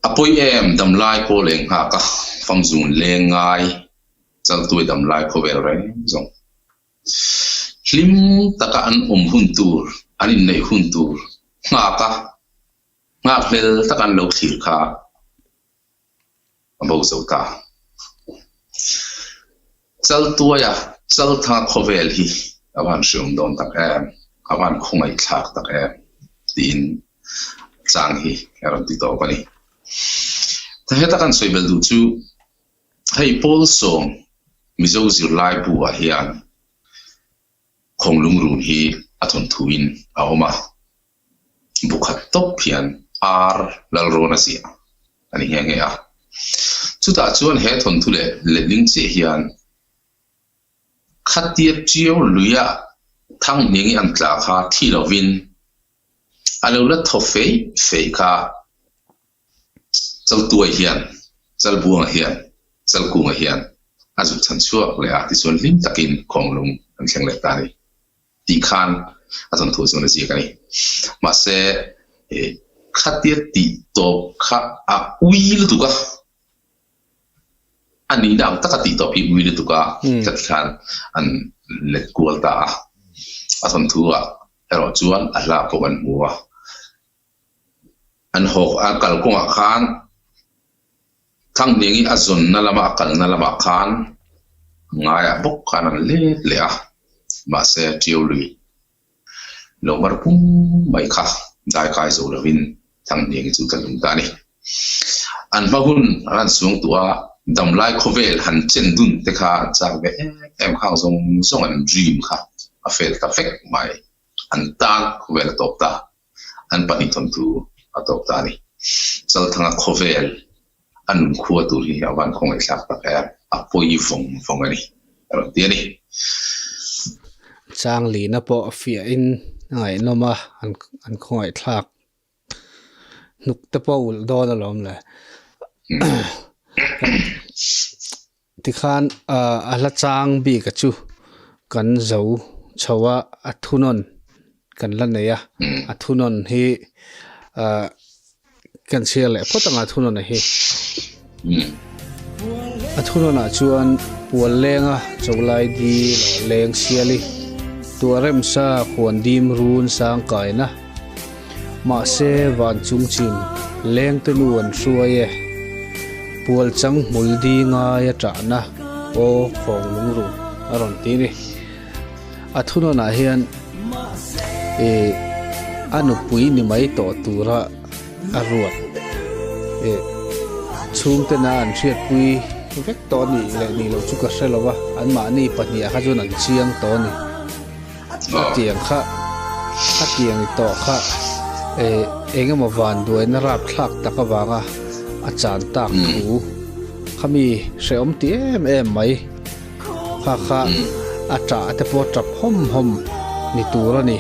A pawi em damlai pawh leng nghak a, famzun leng ngai Chaltuai damlai khawvel reng zawng. Hlim taka an awm hun tur, an inneih hun tur nghak a, nghakhlel taka an lo thlir kha a bo zo ta. Chaltuaia Chalthanga khawvel hi a van hriawm dawn tak em, a van khawngaihthlak tak em tiin chang hi a rawn ti tawp a ni. Heta kan sawi belh duh chu hei Pawlsawm Mizo zirlai bu ah hian Khawnglungrun hi a thawnthuin a awm a. Bu khat tawp hian ar Lalrawn a ziah a ni nghe nghe a. Chutah chuan he thawnthu leh letling chiah hian khatia ṭiau luia Thanghniangi an tla kha thi lovin a lo la thaw feih feih kha Chaltuai hian, Chalbuanga hian, Chalkunga hian a zuk chhan chhuak leh a tichuan hlim takin Khawnglung. an thleng leh ta a ni tih khan a thawnthu chuan a ziak a ni. Mahse, khatia tih tawp kha a ui lutuk a, a nihna ang taka tih tawp hi ui lutuk a ka ti khan an let kual ta a. A thawnthu ah erawh chuan a hla pawh kan hmu a. An haw a kalkawngah khan Thanghniangi a zawnna lama a kalna lamah khan ngaiah bawk khan an let leh a, mahse Ṭiau lui lo mar pum mai kha dai kai zo lovin Thanghniangi chu tla hlum ta a ni. An hma hun an han suang tuah a, damlai khawvel han chen dun te kha an chak ve em em khang zawng zawng an dream kha a fail ta vek mai. An tan khawvel a tawp ta. An pahnih thawnthu a tawp ta a ni. Chalthanga khawvel a nun khua tur hi a van khawngaihthlak tak em, a pawi vawng vawng a ni, a rawn ti a ni. Changlina pawh a fiahin a ngaihnawm a, an khawngaihthlak hnuk te pawh a ulh dawn alawm le. Tikhan a hla chang bik a chu kan zo chho a, a thunawn kan la nei a, a thunawn hi kan chhiar leh phawt ang a thunawn a hi. A thunawn ah chuan pual lenga Chawlai dil aw leng siali tuah remsa khuan dim run sang kaina Mahse van chung chin lengte nu an hruai e. Pual chang hmul di ngai a ṭahna aw khawng lungrun a rawn ti ni. A thunawnah hian ih a nupui ni mai tawh tura a ruat ih chhungtena an hriatpui vek tawh a nih leh nih loh chu ka hre lo va, anmahni pahniha kha chuan an chiang tawh a ni. Khatiang kha khatiang i tawh kha eh eng emaw vanduaina rapthlak tak avanga a chan tak thu khami hrehawm ti em em mai kha kha a ṭah te pawh ṭap hawm hawm ni tur a ni.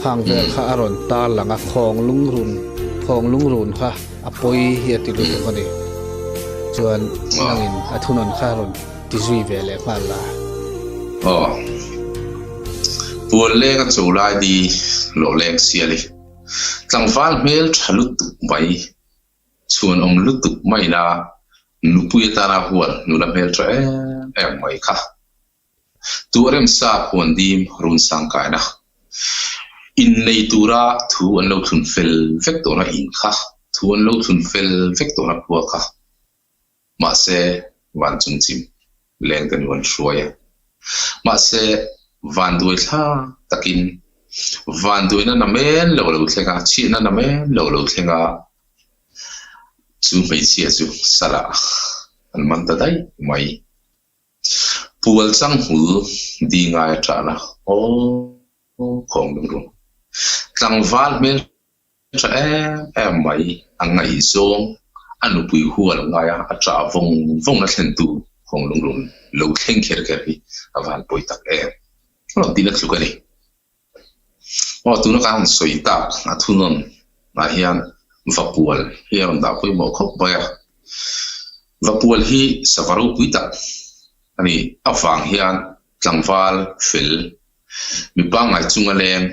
Khang vel kha a rawn tar lang a, khawng lungrun khawng lungrun kha a pawi hi a ti lutuk a ni. Chuan nangin a thunawn kha a rawn ti zui ve leh nghal la. Aw. Puan leng a cho lai di lawh leng sial i. Tlangval hmel tha lutuk mai, chhuan awm lutuk maina nupui atana hual nula hmel tha em em mai kha. Tuah remsa huan dim run sang kaina. Innei tura thu an lo thlun fel vek tawhna in kha, thu an lo thlun fel vek tawhna khua kha. Mahse, van chungchim lengte nu an hruai a. Mahse, vanduai thla takin vanduaina namen lo lo thleng a, chhiatna namen lo lo thleng a, chu hmeichhia chu salah an man ta daih mai. Pual changhul di ngai a ṭahna aw khawng lungrun. Tlangval hmel ṭha em em mai a ngaihzawng a nupui hual ngai a, a ṭah vawng vawng a thlentu khawng lungrun lo thleng kher kher hi a van pawi tak em. A rawn tina tluk a ni. Aw tuna kan han sawi tak a thunawn ah hian Vapual hi a rawn dah pawimawh khawp mai a. Vapual hi sava ropui tak a ni. Avang hian tlangval fel, mi pangngai chunga leng,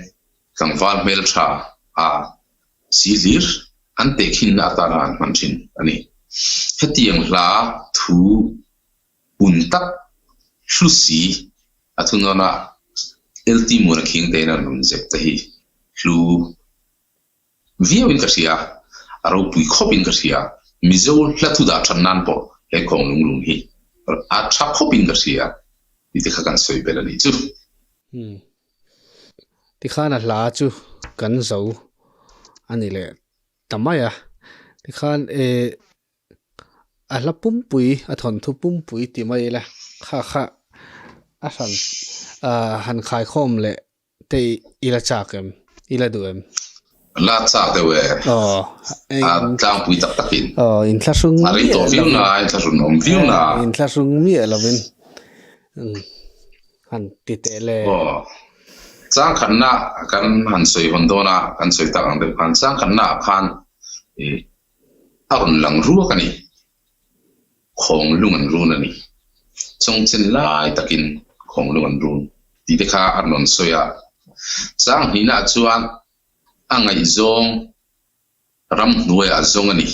tlangval hmeltha a si hlir an tehkhinna atana an hman thin a ni. Hetiang hla thu hun tak hlu si a thunawn a LT Muna Khing te in an rawn zep te hi hlu viau in ka hria, a ropui khawp in ka hria, Mizo hla thu dah that nan pawh he khawng lunglung hi a tha khawp in ka hria tih te kha kan sawi belh a nih chu. Umm. Tikhan a hla chu kan zo a ni leh ta mai a, tikhan eh A hla pumpui, a thawnthu pumpui ti mai ila kha kha a hran ah han khaikhawm leh te i la chak em? I la duh em? La chak deuh e. Aw. A tlangpui tak takin. Aw, inthlahrung miah lovin. A rei tawh viau na, inthlahrun awm viau na. Inthlahrung miah lovin han ti teh le. Aw. Changkhatna kan han sawi hawn dawn a, kan sawi tak ang deuh khan changkhatna ah khan ih A rawn lang ruak a ni. Khawnglung an run a ni. Chawngchen lai takin khawnglung an run. Tih te kha a rawn sawi a. Chang hnihnaah chuan a ngaihzawng ramhnuaiah zawng a ni.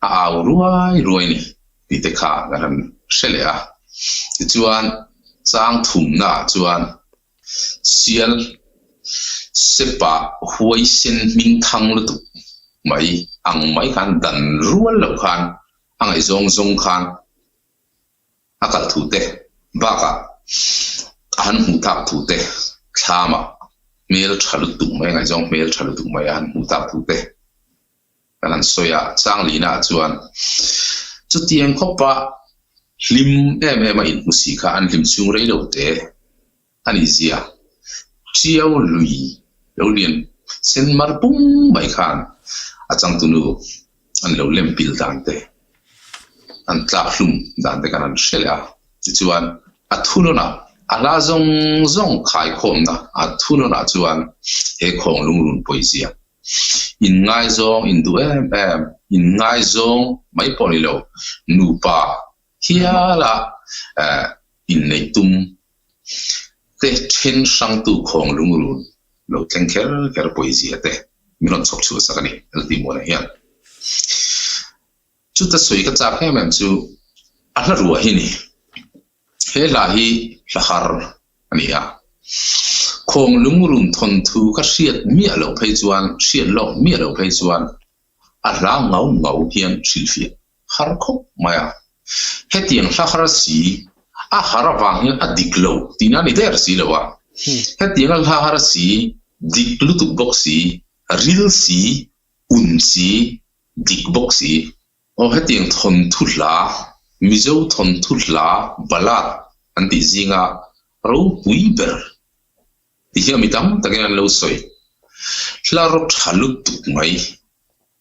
A au ruai ruai a ni tih te kha ka han hre leh a. Tichuan chang thumnaah chuan sial sepa huaisen hming thang lutuk mai ang mai khan dan rual loh khan a ngaihzawng zawng khan a kal thu te bakah a han hmuh tak thu te thlamah hmel tha lutuk mai ngaihzawng hmel tha lutuk mai a han hmuh tak thu te kan han sawi a, Changlina chuan chutiang khawpa hlim em em a inhmu si kha an hlim chhung rei lo te a ni zia. Ṭiau lui lo lian sen mar pum mai khan a changtunu an lo lem pil dan te, an tlak hlum dan te kan han hre leh a. Tichuan, a thunawnah a hla zawng zawng khaikhawmna a thunawnah chuan he khawng lungrun pawizia inngaizawng induh em em, inngaizawng mai pawh ni lo, nupa hiala inneih tum te then hrangtu khawng lungrun lo thleng kher kher pawizia te min rawn chhawp chhuah sak a ni, LT Muana hian. Chuta sawi ka chak em em chu a hla ruah hi ni. He hla hi hla har a ni a. Khawng lungrun thawnthu ka hriat miah loh phei chuan, hriat lawk miah loh phei chuan a hla ngau ngau hian hrilhfiah har khawp mai a. Hetiang hla har si, a har avang hian a dik lo tihna a ni der si lo a. Hetianga hla har si, dik lutuk bawk si, ril si, un si, dik bawk si. Aw hetiang thawnthu hla, Mizo thawnthu hla ballad an tih zinga ropui ber tih hi a mi tam takin an lo sawi. Hla rawp tha lutuk mai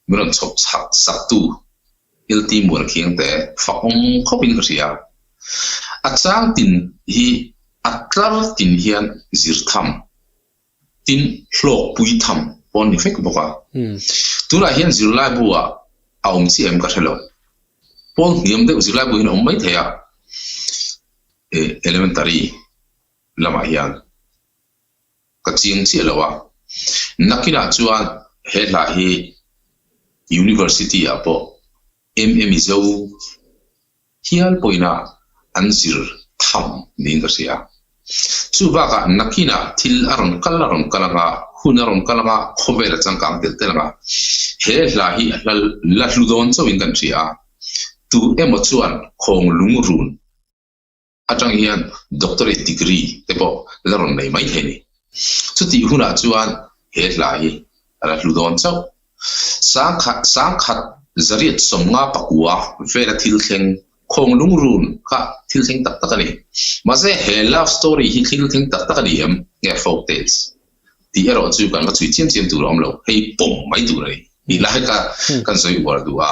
min rawn chhawp chhak saktu LT Mualkhiangte fak awm khawpin ka hria. A chang tin hi a tlar tin hian zir tham Tin, hlawkpui tham pawh an ni vek bawk a. Tunah hian zirlaibu ah a awm chiah em ka hre lo. Pawl hniam deuh zirlaibu hian a awm mai thei a, elementary lamah hian ka chiang chiah lo a. Nakinah chuan he hla hi university ah pawh MM Mizo hial pawhin an zir tham niin ka hria. Chu bakah nakinah thil a rawn kal a rawn kal anga, hun a rawn kal anga, khawvel a changkang telh telh anga, he hla hi a hla la hlu dawn chauhin kan hria a, tu emaw chuan khawng lungrun atang hian doctorate degree te pawh la rawn nei mai thei a ni. Chutih hunah chuan he hla hi a la hlu dawn chauh. Sangkhat sangkhat zariat 50 pakua vela thil thleng khawng lungrun kha thil thleng tak tak a ni. Mahse he love story hi thil thleng tak tak a ni em? Nge folk tales tih erawh chu kan va chhui chiam chiam tur a awm lo. Hei pawm mai tur a ni tih lai kha kan sawi uar duh a.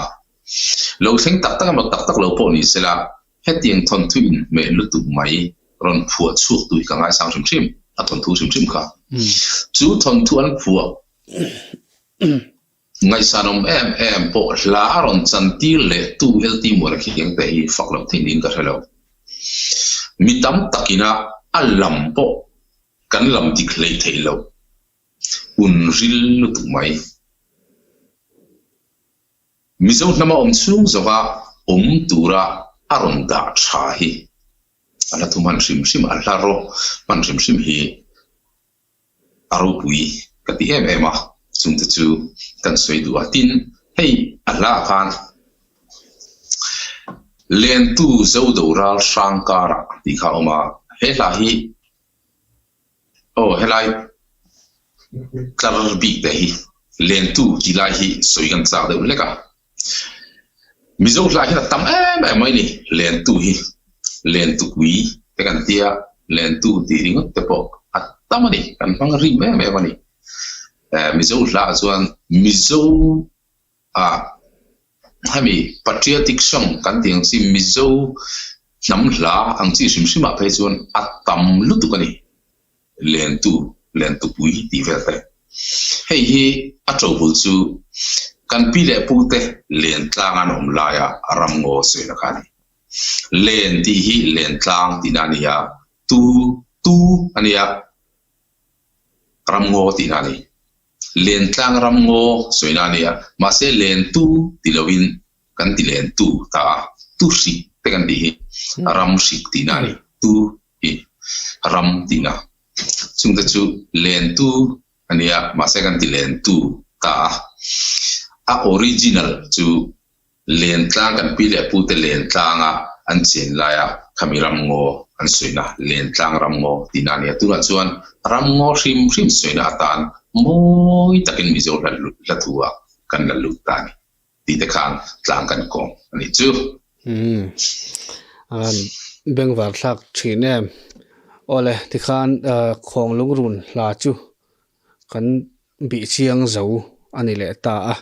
Lo thleng tak tak emaw tak tak lo pawh ni sela Hetiang thawnthu inhmeh lutuk mai rawn phuah chhuak tu hi ka ngaisang hrim hrim, a thawnthu hrim hrim kha. Chu thawnthu an phuah ngaihsanawm em em pawh hla a rawn chantir leh tu LT Muana Khiangte hi fak loh theih niin ka hre lo. Mi tam takina a lam pawh kan lam dik hleih theih loh un ril lutuk mai. Mizo hnama awm chhung zawka awm tura a rawn dah tha hi a hla thu hman hrim hrim, a hla rawh hman hrim hrim hi a ropui ka ti em em a, chungte chu kan sawi duh a. Tin, hei a hlaah khan Lentu Zodo Ral Hrang Karah tih kha a awm a, he hla hi Aw helai tlar bik te hi lentu tih lai hi sawi kan chak deuh hlek a. Mizo hla hian a tam em em mai ni lentu hi lentu pui te kan tia lentu tih ringawt te pawh a tam a ni kan hmang rim em em a ni. Mizo hla ah chuan Mizo A, hemi patriotic song kan tih ang chi Mizo hnam hla ang chi hrim hrim ah phei chuan a tam lutuk a ni. Lentu, Lentupui tih vel te. Hei hi a ṭobul chu kan pi leh pu te Lentlang an awm laia ramngaw sawina kha a ni. Len tih hi Lentlang tihna a ni a. Tu, tu a nia, ramngaw tihna a ni. Lentlang ramngaw sawina a nia, mahse lentu ti loin kan ti lentu ta a, tu hrik te kan tih hi ram hrik tihna a ni, tu hi ram tihna. Chungte chu lentu a nia, mahse kan ti lentu ta a, a original chu Lentlang kan pi leh pute Lentlanga an chen laia khami ramngaw an sawina Lentlang ramngaw tihna a ni a. Tunah chuan ramngaw hrim hrim sawina atan mawi takin Mizo hla hla thu ah kan la lut ta a ni tih te khan tlang kan kawm a nih chu. Umm an bengvar thlak thin em. Awle tikhan khawng lungrun hla chu Kan bih chiang zo a ni leh ta a,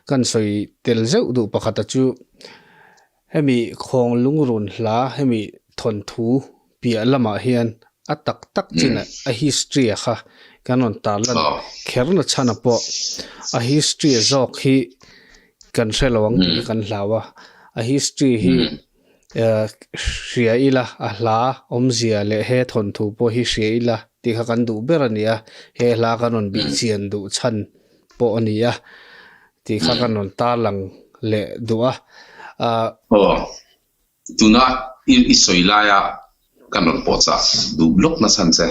kan sawi tel zeuh duh pakhata chu hemi khawng lungrun hla hemi thawnthu piah lamah hian a tak tak chin a history a kha kan rawn tarlan kher na chhan a pawh a history a zawk hi kan hre lo ang tih hi kan hlau a, a history hi Hria ila, a hla awmzia leh he thawnthu pawh hi hria ila tih kha kan duh ber a ni a, he hla kan rawn bih chian duh chhan pawh a ni a tih kha kan rawn tarlang leh duh a. Aw, tuna i sawi laia kan rawn pawh chah duh lawk na chhan che,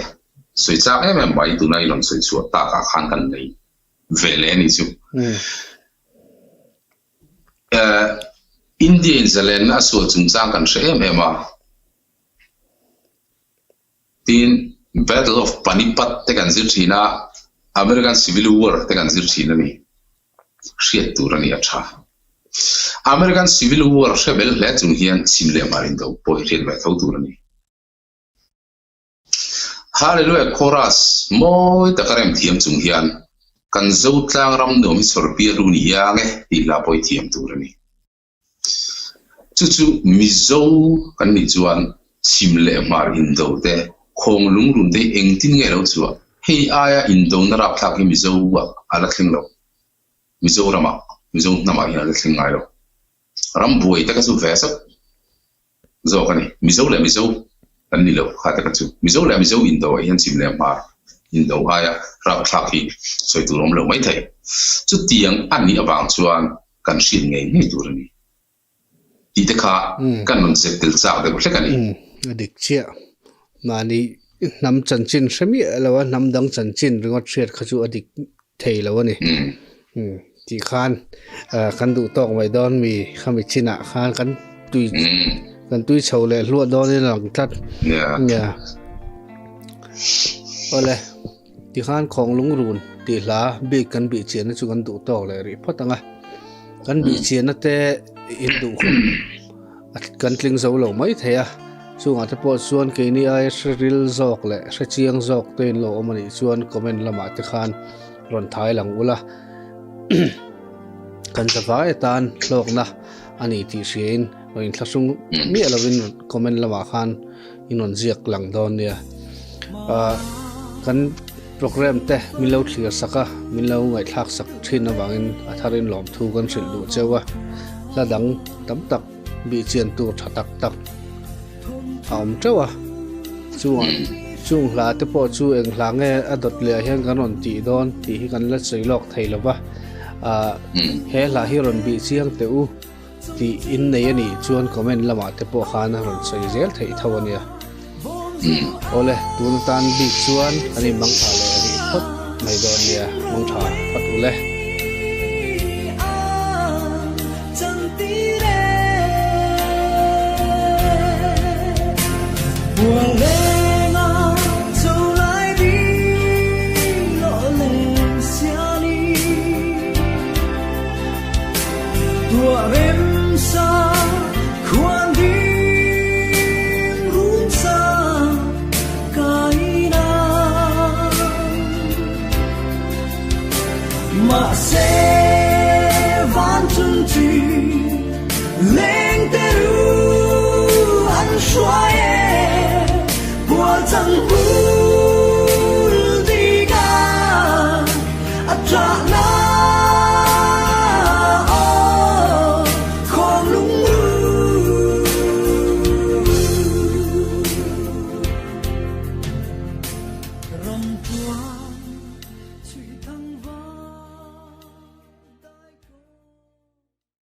sawi chak em em mai tuna i rawn sawi chhuah takah khan kan nei ve leh a nih chu. India in zalenna a sual chungchang kan hre em em a, tin Battle of Panipat te kan zir thin a, American Civil War te kan zir thin a ni. Hriat tur a ni a tha. American Civil War hre bel hle chung hian chhim leh hmar indo pawh hi hriat ve tho tur a ni. Hallelujah Chorus mawi taka rem thiam chung hian kan Zotlang ram nuam hi chhawr pial ru ni iang e tih hla pawh hi thiam tur a ni. Chu chu Mizo kan nih chuan chhim leh hmar indo te, khawng lungrun te hi engtin nge lo chhuah? Hei aia indona rapthlak hi Mizo ah a la thleng lo. Mizoramah, Mizo hnamah hian a la thleng ngai lo. Ram buai te kha chu ve zauh zawk a ni. Mizo leh Mizo kan ni lo kha te kha chu. Mizo leh Mizo indo ah hian chhim leh hmar indo aia rapthlak hi sawi tur a awm lo mai thei. Chutiang a nih avang chuan kan hriat ngei ngei tur a ni tih te kha kan rawn zep tel chak deuh hlek a ni. A dik chiah. Mahni hnam chanchin hre miah lo a, hnam dang chanchin ringawt hriat kha chu a dik thei lo a ni. Tih khan kan duh tawk mai dawn mi khami chinah khan kan tui kan tui chho leh hluah dawn in a lang tlat. Nia. Awle tikhan khawng lungrun tih hla bik kan bih chianna chu kan duh tawk leh rih phawt ang a. Kan bih chianna te in duh khawp kan tling zo lo mai thei a. Chungah te pawh chuan keini aia hre ril zawk leh hre chiang zawk te in lo awm a nih chuan comment lamah te khan rawn thai lang ula kan zavai atan hlawkna a ni tih hriain rawn inthlahrung miah lovin comment lamah khan in rawn ziak lang dawn nia. Kan program te min lo thlir sak a, min lo ngaihthlak sak thin avangin a tharin lawmthu kan hrilh duh cheu a, hla dang tam tak bih chian tur tha tak tak a awm teuh a, chungah chung hla te pawh chu eng hla nge a dawt leh ah hian kan rawn tih dawn tih hi kan la sawi lawk thei lo va, ah he hla hi rawn bih chiang teh u tih in nei a nih chuan comment lamah te pawh khan a rawn sawi zel theih tho a nia. Awle tun atan bik chuan kan in mangtha leh rih phawt mai dawn nia mangtha phawt u le. chuan.